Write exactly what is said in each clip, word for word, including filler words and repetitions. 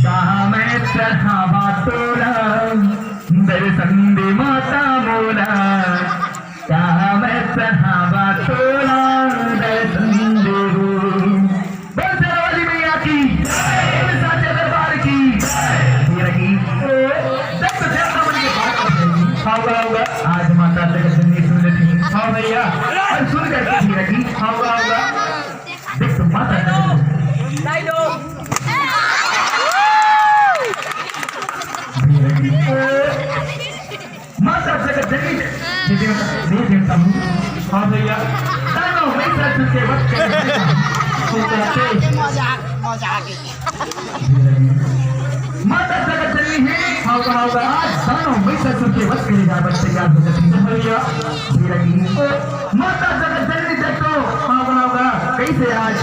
कहाँ मैं चढ़ावा तोला, दर्शन दे माता मोला। कहाँ मैं चढ़ावा तोला, दर्शन दे। बोल शेरावाली मैया की, बोल साचे दरबार की। ये रही। देख तो जब मन के बात होगी। हाँ, होगा, होगा। आज माता जगत जननी सुन लेती। हाँ भैया, और सुन करके ये रही। हाँ, होगा, होगा। देख तो माता जगत जननी। ये रही। माता जगत जननी, ये देवता, ये देवता हूँ। हाँ भैया, दानव महिषासुर के वध के लिए। मजाक, मजाक। माता जगत जननी है, हाँ, हाँ, हाँ। आज दानव महिषासुर के वध के लिए जाकर तैयार हो जाती है। भैया, ये रही। माता जगत जननी देख तो, हाँ, हाँ, हाँ। कैसे आज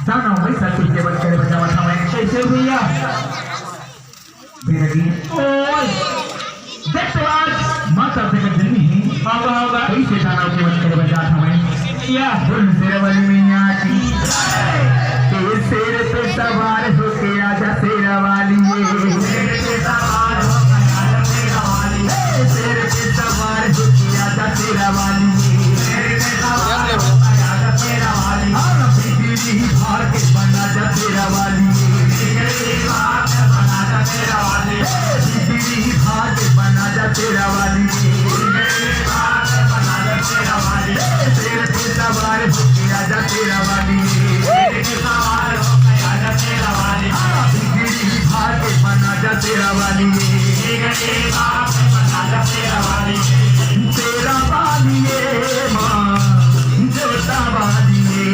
दानव महिषासुर के वध के लिए बचावा था मैं। कैसे भैया? बेटी, ओए, देख तो आज माता जगत जननी है। हाँ, हाँ, हाँ। कैसे दानव के वध करे बजा था मैं। या बोल शेरावाली मैया की। तेरे शेर पे सवार होके आजा शेरावाली ये। शेर पे सवार होके आजा शेरावाली। शेर पे सवार होके आजा शेरावाली ये। शेर पे सवार होके आजा शेरावाली। हाँ, बिजली भाग बना जा शेरावाली। बिजली भाग बना जा शेरावाली। बिजली भाग बना जा शेरावाली। शेर पे सवार होके आजा शेरावाली। शेर पे सवार होके आजा शेरावाली। बिजली भाग बना जा शेरावाली। शेरावाली ये माँ, जोतावाली ये।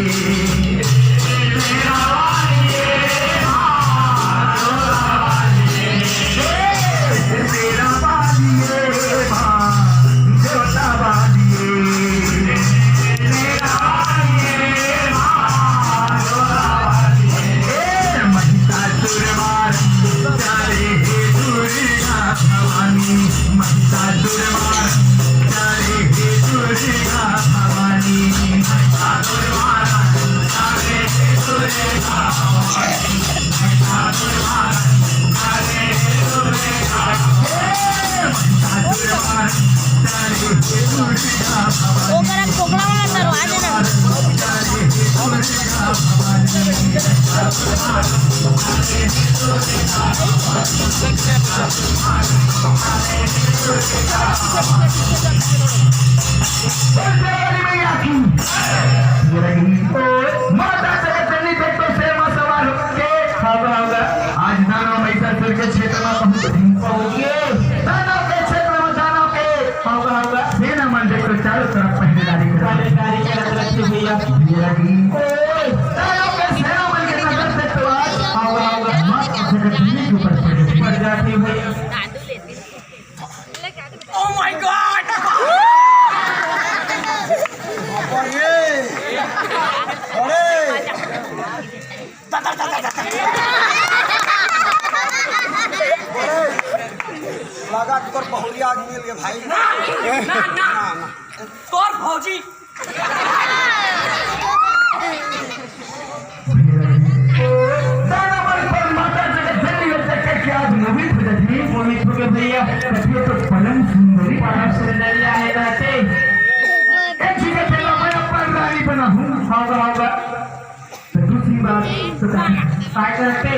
ओकरा खोखला वाला तरवा देना। बोल शेरावाली मैया की। ये रही। माता जगत जननी देख तो शेर में सवार होके। हाँ, हाँ, हाँ। आज दानव महिषासुर के क्षेत्र में पहुंच गए। दानव के क्षेत्र में दानव के। हाँ, हाँ, हाँ। सेना मन देख तो चारों तरफ पहरेदारी कर। पहरेदारी करत रखी भैया। ये रही। दानव के सेना मन के नजर देख तो आज। हाँ, हाँ, हाँ। माता जगत जननी के ऊपर पड़ जाती है भैया। Oh my God! अरे! अरे! लगा तोर बहुरिया आदमी मिल गए भाई। ना, ना, ना। तोर भौजी। दानव मन पर माता जगत जननी ल देख के आज मोहित हो जाती। मोहित हो गए भैया। कथियो तो परम सुंदरी। परम सुंदरी आहे रहते। एक जी का तेरा मैं अपन रानी बना हूँ। होगा, होगा। तो दूसरी बात तो काय करते?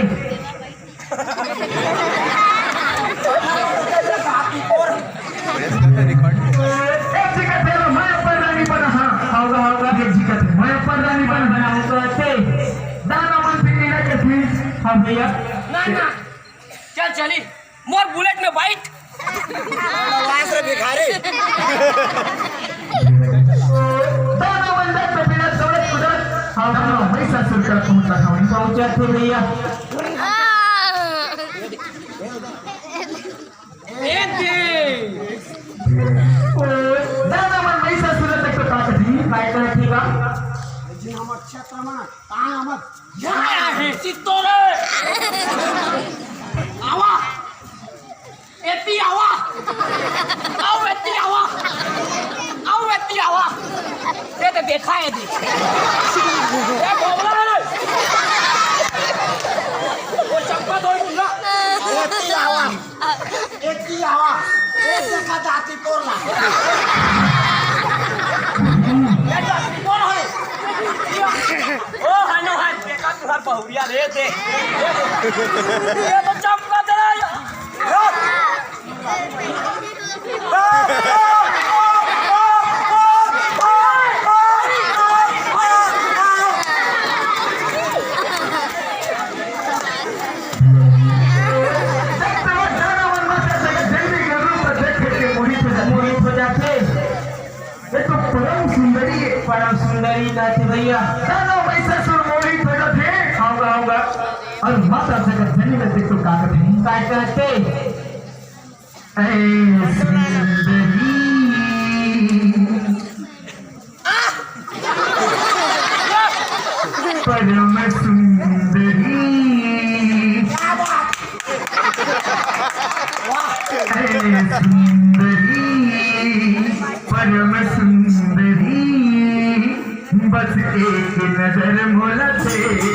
एक जगह तेरा मैं अपन रानी बना, हाँ। होगा, होगा। एक जगह तेरा मैं अपन रानी बना, बना, होगा, ऐसे। दानव मन फिर नीला के बीच। हाँ भैया। ना, ना। चल, चली। मोर बुलेट में बैठ। बदमाश रे भिखारी। दानव मन देख तो बिना दौड़त कुदरत। हाँ, दानव महिषासुर का खून लगा वहीं पहुंचा थे भैया। ए दे। दानव मन महिषासुर तक तो ताकत ही। काय करत ही बा? जी हम क्षेत्र में तांग मत। यहाँ आया है, सित्तोरे। आवा। ए, भोभला रे। वो चंपा दो टुल्ला। एती आवा। एती आवा। ए देखा दाती तोर ला। ए दाती तोर है। ओ हनो है, देखा तुहार बहुरिया रे दे। ये तो चंपा दे रहा है। मोहित हो जाथे। ये तो परम सुंदरी है। परम सुंदरी नाचे भैया। दानव महिषासुर मोहित हो जाथे। होगा, होगा। और माता जगत जननी में देख तो का कहते हैं? का कहते? ऐ सुंदरी, परम सुंदरी, ऐ सुंदरी, परम सुंदरी, बस एक नजर मोला देख ले।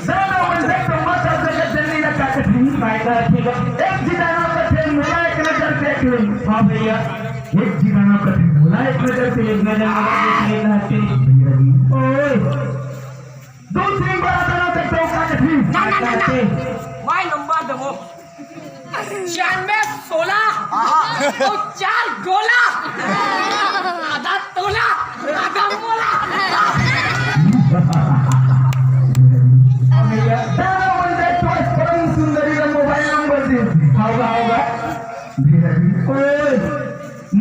दानव मन देख तो माता जगत जननी ला का कथे? काय कथे? एक झी दानव कथे, मोला एक नजर देख ले। हाँ भैया। एक झी दानव कथे, मोला एक नजर से एक नजर में देख लेना है। भैया जी। ओए। दूसरी बार दानव देख तो का कथे? ना, ना, ना, ना। मैं नंबर दबो। चार में सोलह। हाँ। और चार गोला। आधा तोला। आधा मोला। दानव मन देख तो परम सुंदरी ला मोबाइल नंबर दे। होगा, होगा। भैया जी। ओए।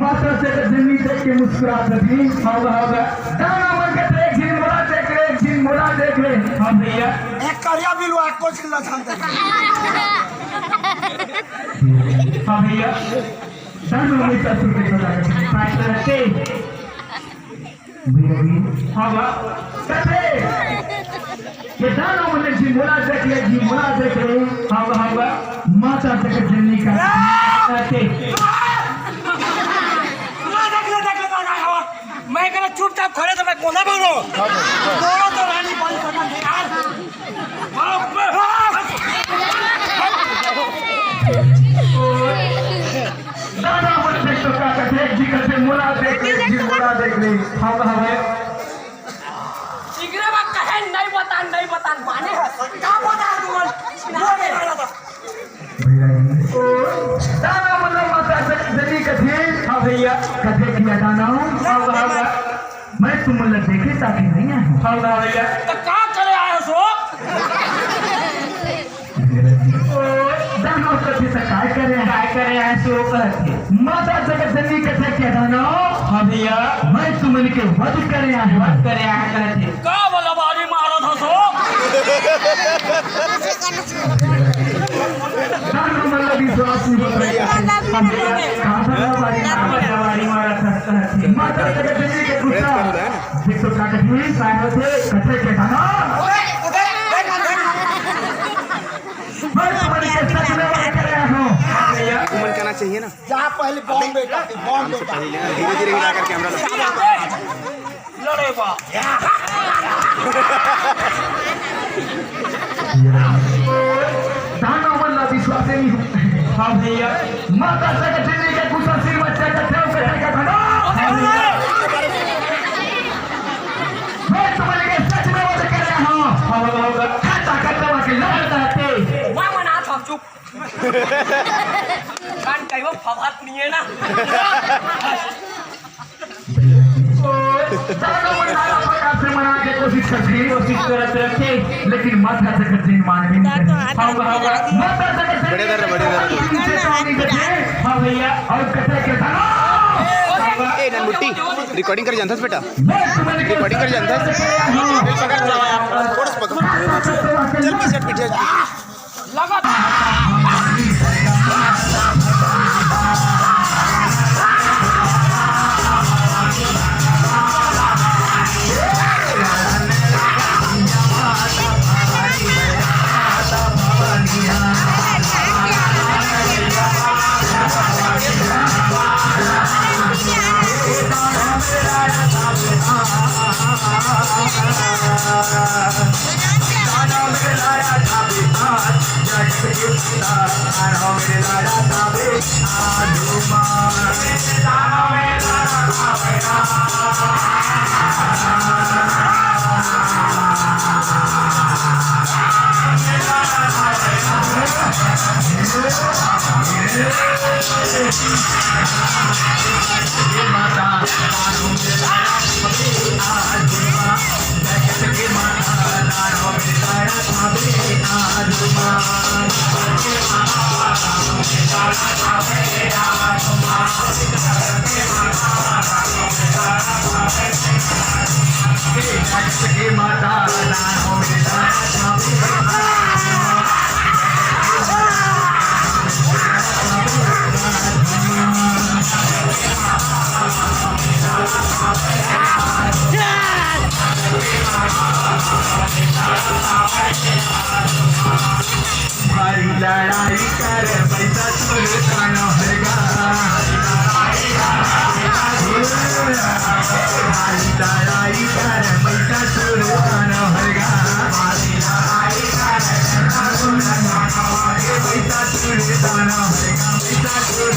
माता जगत जननी देख के मुस्कुरात रही। होगा, होगा। दानव मन के एक झी मोला देख ले, एक झी मोला देख ले। हाँ भैया। एक करिया बिलवा को चिल्ला जानते। हाँ भैया। दानव महिषासुर के खिलाफ fight करते। भैया जी। होगा। कथे। ये दानव मन एक झी मोला देख ले, एक झी मोला देख ले। होगा, होगा। माता जगत जननी का। ए! ए! ए, देख ले, देख ले, देख ले, देख ले। मैं कहना चुपचाप खड़े तो मैं कोना बोलो। बोलो तो रानी बन सकत है यार। बाप रे बाप। दानव मन देख तो का कथे, एक झी कथे मोला देख ले, एक झी मोला देख ले। हम हवे। चिगरे बा कहे नहीं बता, नहीं बता, माने का बता तू मन? बोले वाला था। भैया जी। दानव मन ला माता जगत जननी कथे। हाँ भैया। कथे कि दानव। हाँ, हाँ, हाँ। मैं तुमन ला देखे ताकि नहीं आया हूँ। हाँ, हाँ भैया। तो का करे आए हो सो? दानव कथे त काय करे? काय करे आए सो कहथे। माता जगत जननी कथे के दानव। हाँ भैया। मैं तुमन के वध करे आए हूँ। वध करे आए कहथे। का बोला बारी मारो था सो? दानव मन ला विश्वास नहीं होता। हाँ भैया। का बोला बारी मारो था? बारी मारो था कहथे। माता जगत जननी के गुस्सा। देख तो का कथे? काय होथे? कथे के दानव। मैं तुमन के सच में वध करे आए हूँ। भैया, तुमन का ना चाहिए ना। जा पहले बम बेटा, बम बेटा। पहले लेना, धीरे धीरे हिला करके हमरा लोग। लड़े बा। दानव मन ला विश्वास नहीं हो। हाँ भैया। माता जगत जननी के कुशल श्रीमत जगत देव के जगत धनो। हाँ भैया। मैं तुम्हारे लिए सच में वादा कर रहा हूँ। हाँ, हाँ, हाँ। खाता खाता के लड़ता है। वाह, मना था, चुप। कान कहियो फवात नहीं है ना। ओ, दादा मन नाना प्रकार से मना के कोशिश करथे, कोशिश करत रथे, लेकिन माता जगत दिन मानवी नहीं। हाँ, हाँ, हाँ। माता जगत दिन बड़े दर, बड़े दर। हाँ भैया, और कथे के धनो। ए, ननमुट्टी, recording कर जानथस बेटा? Recording कर जानथस? चल, पकड़, थोड़ा सा पकड़। चल, पीछे, पीछे। भारी लड़ाई कर पैसा चोर काना हरगा। भारी लड़ाई कर पैसा चोर काना हरगा। पैसा चोर काना हरगा, पैसा चोर काना।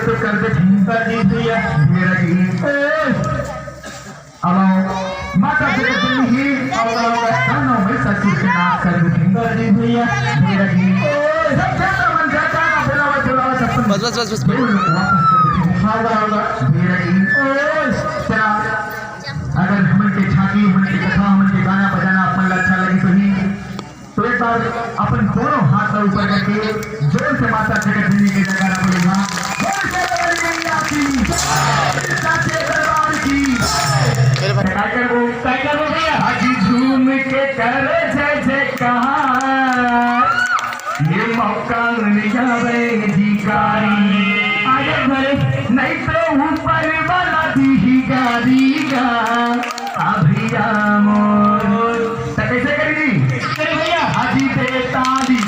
तो कर दे, कर दी भैया। मेरा जी। ए! अब आओ, माता जगत जननी ही, आओ, आओ, आओ, दानव महिषासुर के नाश कर दे। कर दी भैया। मेरा जी। ए! सब जाता मन जाता, बुलावा, बुलावा, सब बस, बस, बस, बस। बोल, वापस कर दे। आओ, आओ, आओ, मेरा जी। ए! चला, अगर हमन के झांकी, हमन के कथा, हमन के गाना बजाना आप मन ला अच्छा लगी तो ही तो एक बार अपन दोनों हाथ ला ऊपर करके जोर से माता जगत जननी के जयकारा बोलेगा। बोल शेरावाली मैया की, साचे दरबार की। मेरे भाई। काय करबो, काय करबो भैया? आज झूम के कर जय जयकार, ये मौका मिल जावे अधिकारी। अरे भले नहीं तो ऊपर वाला दी गारी गा। अभिया मोर। त कैसे करी? अरे भैया। हाजी दे ताली।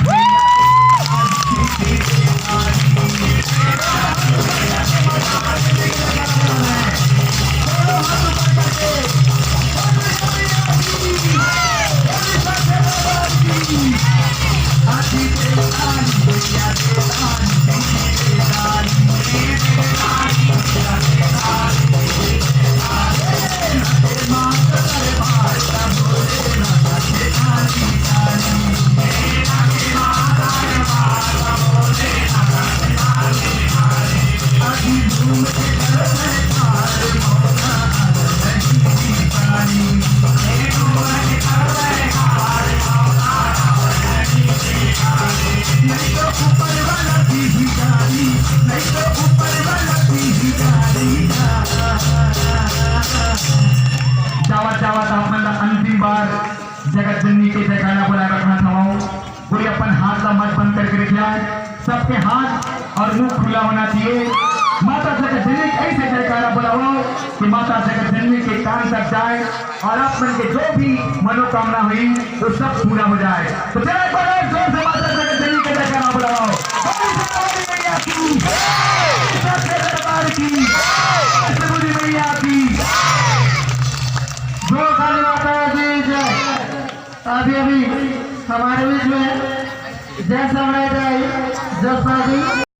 जावत जावत आप मन ला अंतिम बार जगत जननी के जयकारा बोलाए बर कहत हवं। कोई अपन हाथ ला मत बंद करके रखिया, सबके हाथ और मुंह खुला होना चाहिए। माता जगत जननी के ऐसे जयकारा बोलाओ कि माता जगत जननी के कान तक जाए और आप मन के जो भी मनोकामना हुई वो सब पूरा हो जाए। तो चला एक बार और जोर से माता जगत जननी के जयकारा बोलाओ। बोलो शेरावाली मैया की, साचे दरबार की, शेरावाली मैया की। बोलो काली माता की जय। अभी अभी हमारे बीच में जय साम्राज्य आई, जसपा जी।